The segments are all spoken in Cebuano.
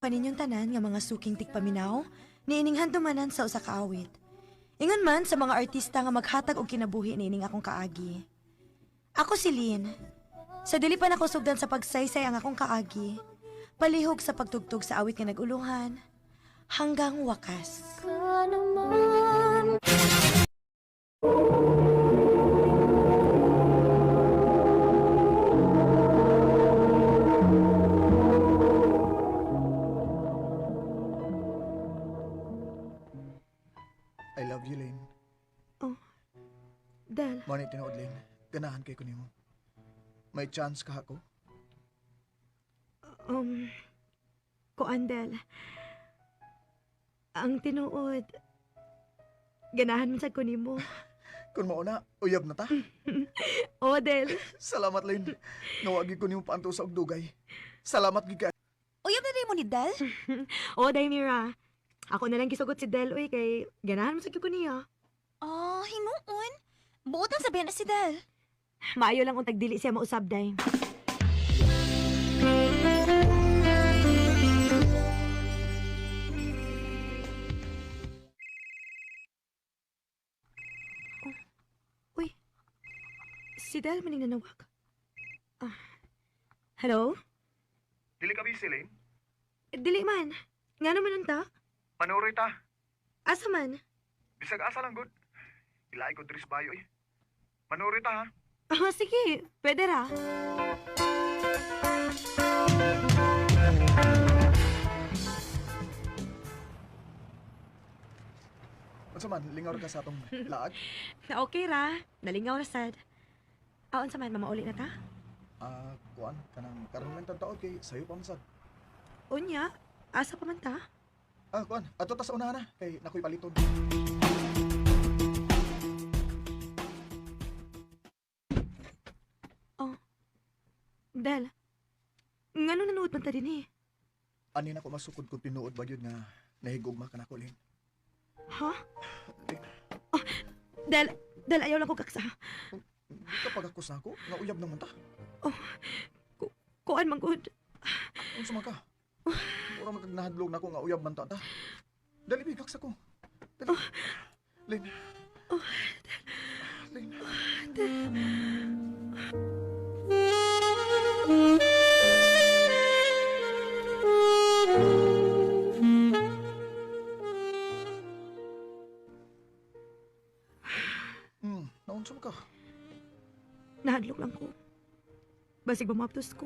Kaninyong tanan nga mga suking tigpaminaw, niining handumanan sa usa ka awit. Ingon man sa mga artista nga maghatag og kinabuhi niining akong kaagi. Ako si Lynn. Sa dili pa nako sugdan sa pagsaysay ang akong kaagi, palihog sa pagtugtog sa awit nga nag-uluhan, hanggang wakas. I love you, Lane. Oh, Del, Mao ni tinuod, Lane. Ganahan kay ko nimo. May chance ka ako? um, kuan Del. Ang tinuod, ganahan man sad ko nimo. Kung mao na, uyab na ta. Oh, Del. Salamat, Lane. Nawagi ko nimo paanto sa ugdugay. Salamat gid kay. Uyab na mo ni Del? Oh, day Mira. Ako na lang gisugot si Del, uy, kay ganahan man sad ko niya. Ah, hinuon. Buot ang sabihan na si Del. Maayo lang kung tagdili siya mausab, day. Oh, uy, si Del maning nanawag. Ah, hello? Dili ka busy, Lane. Eh, dili man. Nga naman unta? Manuroy ta. Asa man? Bisag asa lang gud. Ilaay ko diri sa bayo eh. Manuroy ta ha. Ah, sige, pwede ra. Unsa man, lingaw ra ka sa atong laag? Okay ra. Nalingaw ra sad. Ah, unsa man, mamauli na ta? Ah, kuan kanang karon lang taod kay sayo pa man sad. Unya, asa pa man ta? Ah, kuan, ato ta sa unahan na kay nakoy paliton. Del, ngano nanuod man ta din eh? Ani na ko masukod kung tinuod ba gyud nga nahigugma ka nako, Lane. Ha? Oh, Del, Del, ayaw lang ko kaksa. Di ka pagakos na ako, nga uyab naman ta. Kuan man gud. Unsa man ka? Mura man kag nahadlok nako nga uyab man ta ta. Dali bigak sa ko. Dali. Lin. Oh, Lin. Naunsa man ka? Nahadlok lang ko. Basig bumaptos ko.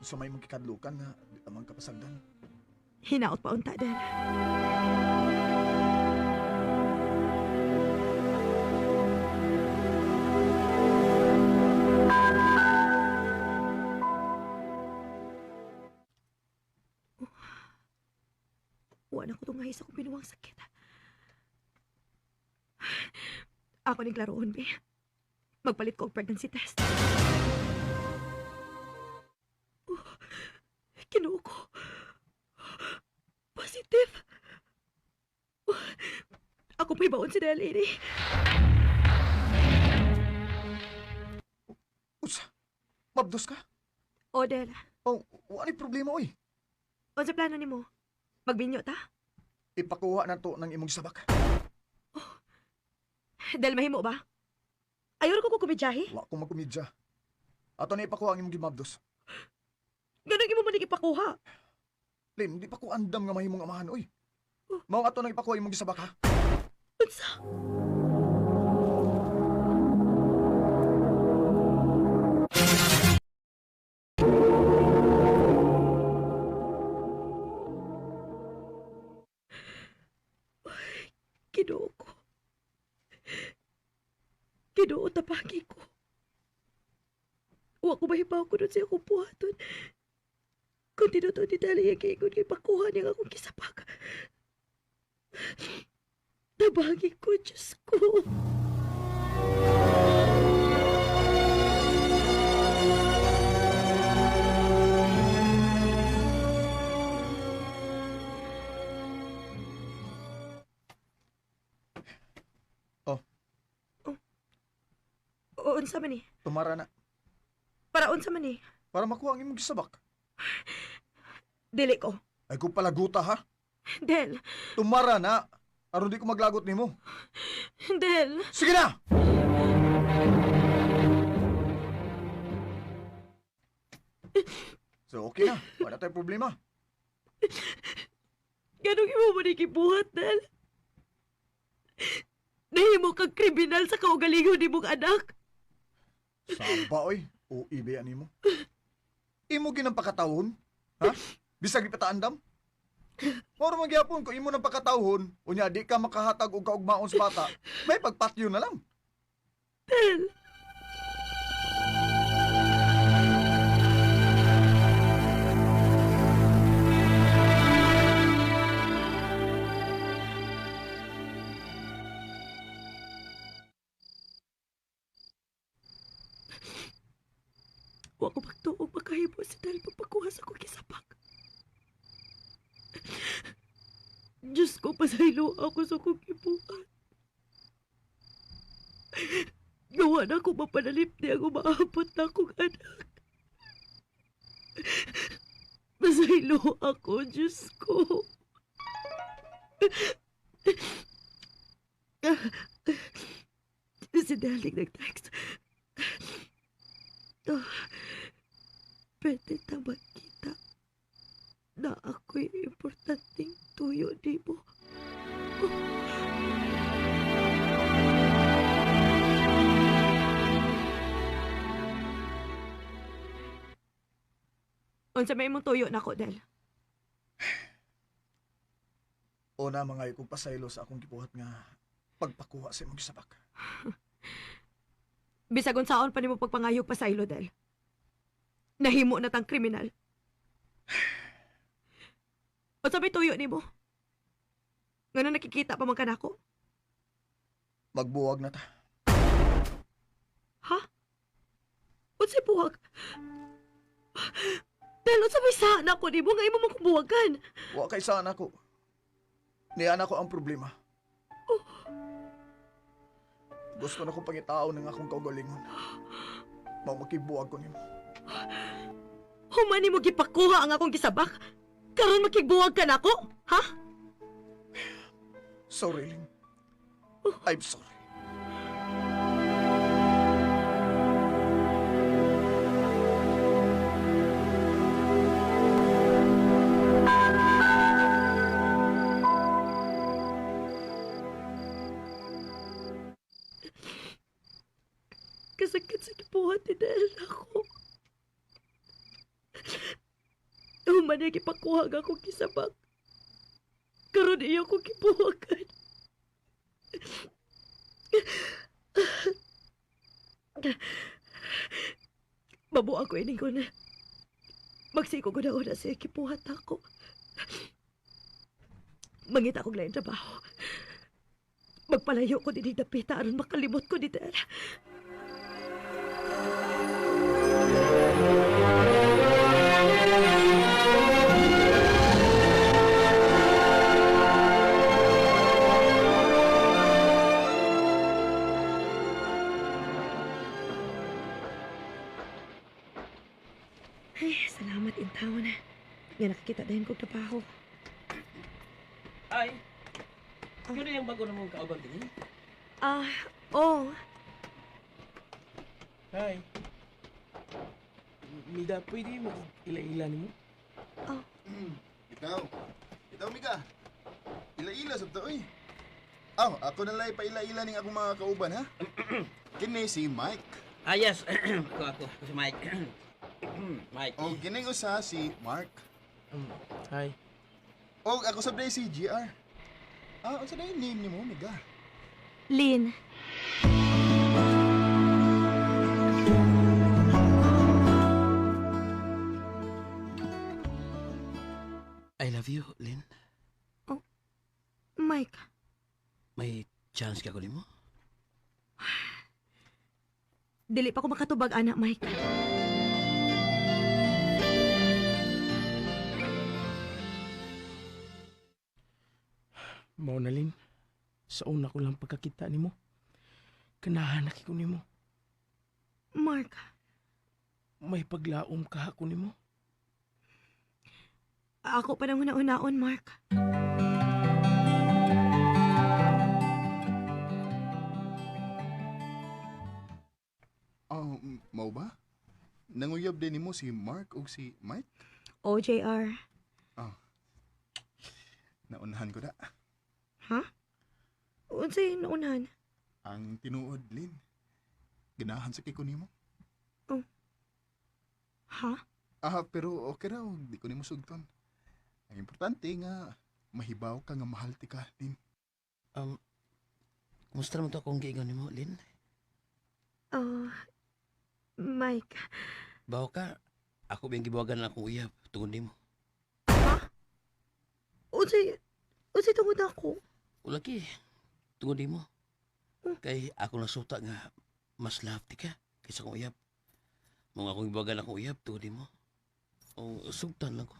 Sa may magkikadlukan nga di ta man kapasagdan. Hinaot pa unta, Del. Oh. Wa na ko tungay sa akong binuwang sakit. Ako ning klaroon, be. Magpalit ko og pregnancy test. Oh, Kinuo ko. Positive. Oh, ako pa'y baon si Del, ini. Usa. Mabdos ka? O, Del, Oh, wa ni problema oy. unsa plano nimo? Magbinyo ta? Ipakuha na to ng imong sabak. Del, mahimo ba? Ayaw ko kukumidyahe. Wa ko magkomedya. Ato na ipakuha ang imong gimabdos. Ganun imo man ipakuha. Lin, di pa ko andam nga mahimong amahan oy. Mao ato nang ipakuha imong gisabak ha. Unsa? Ay, Ginoo ko. Ginoo, tapagi ko. Wa ko mahibaw ko nun sa akong buhaton. Kung tinutuon ni Dali ang giingon kay pakuha niya ang akong kisabak. Tabagi ko, Diyos ko. Oh. Oh. O, unsa man eh? Tumara na Para unsa man eh? para makuha ang imong gisabak. Dili ko. Ay kung palaguta ha. Del, Tumara na. Aron di ko maglagot nimo. Del. Sige na! So okay na. Wala tayong problema. Ganong imo mo ni gibuhat, Del? Nahimo kang kriminal sa kaugalingon ni mong anak. Saba oy. O ibe ani mo. Imo ginang pakatawon? Ha? Bisag ipataandam? Moro man gyapon kung imo nang pakatawon, unya di ka makahatag og kaugmaon sa bata, may pagpatyo na lang. Del. Wa ko magtuog makahimo si Del pagpakuha sa akong gisapak. Diyos ko, pasaylo ako sa akong gibuhat. Gawa na ako mapanalip niya ang umaabot na akong anak. Masaylo ako, Diyos ko. Si Darling nag-text. Oh, pwede ta magkita na ako'y importanteng tuyo di mo. Unsa may imong tuyo nako, Del? Una mga kong pasaylo sa akong gibuhat nga pagpakuha sa imong gisabak. Bisag unsaon pa nimo pagpangayo pa sa ilo, Del. Nahimo na tang kriminal. Unsa may tuyo nimo? Ngano nakikita pa man kanako? Magbuwag na ta. Ha? Unsay buwag? Del, unsa may saan ako nimo nga imo man kong buwagan? Wa kay saan ako. Niya na ko ang problema. Gusto na kong pangitao ng akong kaugalingon. Mao makibuwag ko nimo. Human nimo gipakuha ang akong gisabak. Karon makigbuwag ka nako? Ha? Sorry, Ling. I'm sorry. Kasakit sa gibuhat ni Del ako. Human niya gipakuha ang akong gisabak. Karon iya ko gibuwagan. Mabuang ko ining ko na. Magsiko ko na una siya gibuhat ako. Mangita kong lain trabaho. Magpalayo ko dinhi dapita aron makalimot ko ni Del. Ay, salamat intaw na. Nga nakakita din kong trabaho. Ay, yun na yung bago na mong kauban din. Ah, oh. Hi. Mida, pwede mo ila-ila nimo? Ikaw. Ikaw, Mika. Ila-ila sa oy. Aw, ako na lang paila-ila ning akong mga kauban, ha? Kini si Mike. Ah, yes. Ako, ako. Ako si Mike. Mike. O kining usa si Mark. Hi. O ako sa day si GR. Ah, unsa day name nimo, Mika? Lynn. I love you, Lynn. Mike, May chance ka ko nimo? dili pa ko makatubag ana, Mike. Mao na, Lin. Sa una ko lang pagkakita nimo. Kanahan na ko nimo. Mark, May paglaom ka ako nimo. Ako pa nang una-unaon, Mark. Oh, mao ba? Nanguyab din nimo si Mark ug si Mike? O, JR. Naunahan ko na. Ha? Unsay naunahan? Ang tinuod, Lin. Ganahan sa kay ko nimo. Ha? Ah, pero okay raw, di ko nimo sugton. Ang importante nga mahibaw ka nga mahal ti ka, Lin. Um, kumusta naman to akong giingon nimo, Lin? Oh, Mike. Bawo ka, ako biyang gibuwagan na akong uyab tungod nimo. Unsay tungod ako? Ulaki, tungod nimo. Kay ako nasuta nga mas love ti ka kaysa akong uyab. Mga akong gibuwagan akong uyab tungod nimo. O sugtan lang ko.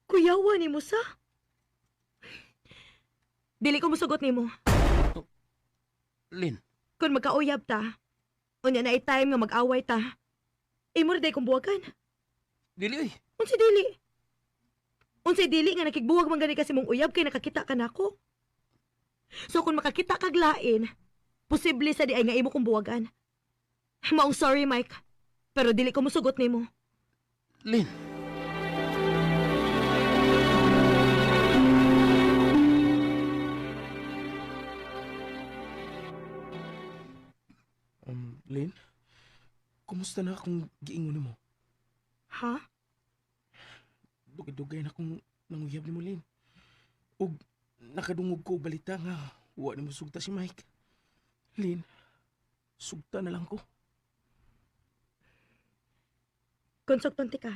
Kuyawa nimo sa? Dili ko mosugot nimo. Lin, Kung magkauyab ta, unya na time nga mag-away ta. Imo ra day kong buwagan. dili oy. Unsay dili? Unsay dili nga nakigbuwag man gani kasi mong uyab kay nakakita ka nako. So kung makakita kag lain, posible sa di ay nga imo kong buwagan. Maong sorry, Mike. Pero dili ko mosugot nimo. Lin. Lin, kumusta na akong giingon nimo? Ha? Dugay-dugay na akong nanguyab nimo, Lin. Ug nakadungog ko og balita nga wa nimo sugta si Mike. Lin, sugta na lang ko. Kung sugton ti ka,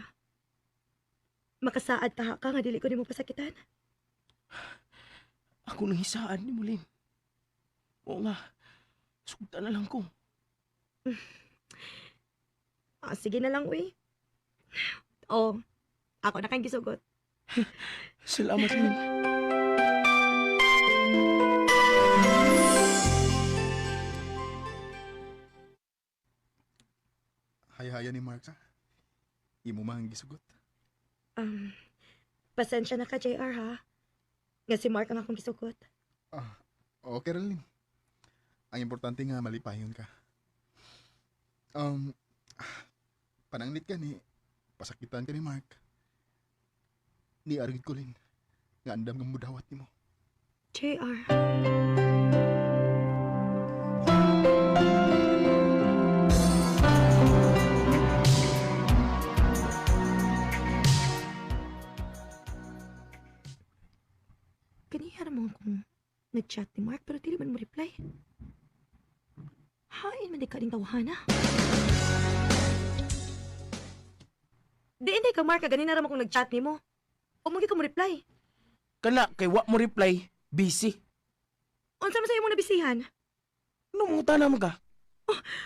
makasaad ta ka nga dili ko nimo pasakitan. Ako nang hisaan nimo, Lin. Oo nga, sugta na lang ko. Ah, sige na lang, uy. Oh, ako na kang gisugot. Salamat, Lin. Hayhaya ni Mark sa. Imo man ang gisugot. Pasensya na ka, JR, ha? Nga si Mark ang akong gisugot. Ah, okay ra, Lin. Ang importante nga malipayon ka. Um, pananglit ka ni pasakitan ka ni Mark. Ni argid ko, Lin. Nga andam nga mudawat nimo. JR. Kaniya mo akong nag-chat ni Mark pero dili man mo reply. Hain man di ka rin tawhana. Di hindi ka Mark, ganina ra man akong nag-chat nimo. O mo ka mo reply. Kana kay wa mo reply, busy. Unsa man sa imong nabisihan? Ano mangutana mo ka?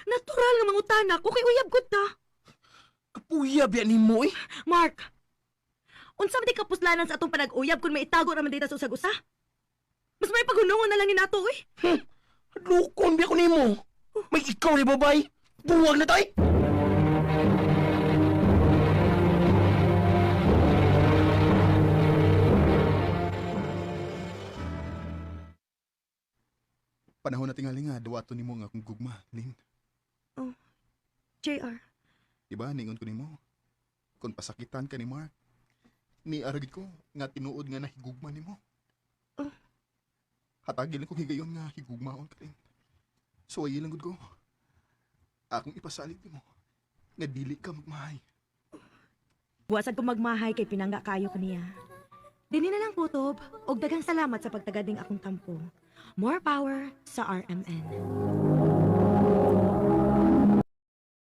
Natural nga mangutana ko kay uyab gud ta. Kapuya biya nimo eh. Mark. Unsa man di kapuslanan sa atong panag-uyab kung maitago ra man dita sa usag-usa? Mas may paghunungon na lang ni nato eh. Lukon biya ko nimo. May ikaw ni babay. Buwag na tay. Panahon na tingali nga duwaton nimo nga akong gugma, Lin. JR, Diba, ningon ko nimo. Kung pasakitan ka ni Mark, ni aragid ko nga tinuod nga nahigugma nimo. Oh. Hatagin lang kong higayon nga higugmaon ka rin. So ay lang gud ko. Akong ipasalig nimo nga dili ka magmahay. Buwasag ko magmahay kay pinangga kayo kaniya. Dini na lang kutob, og daghang salamat sa pagtagad ning akong tampo. More power sa RMN.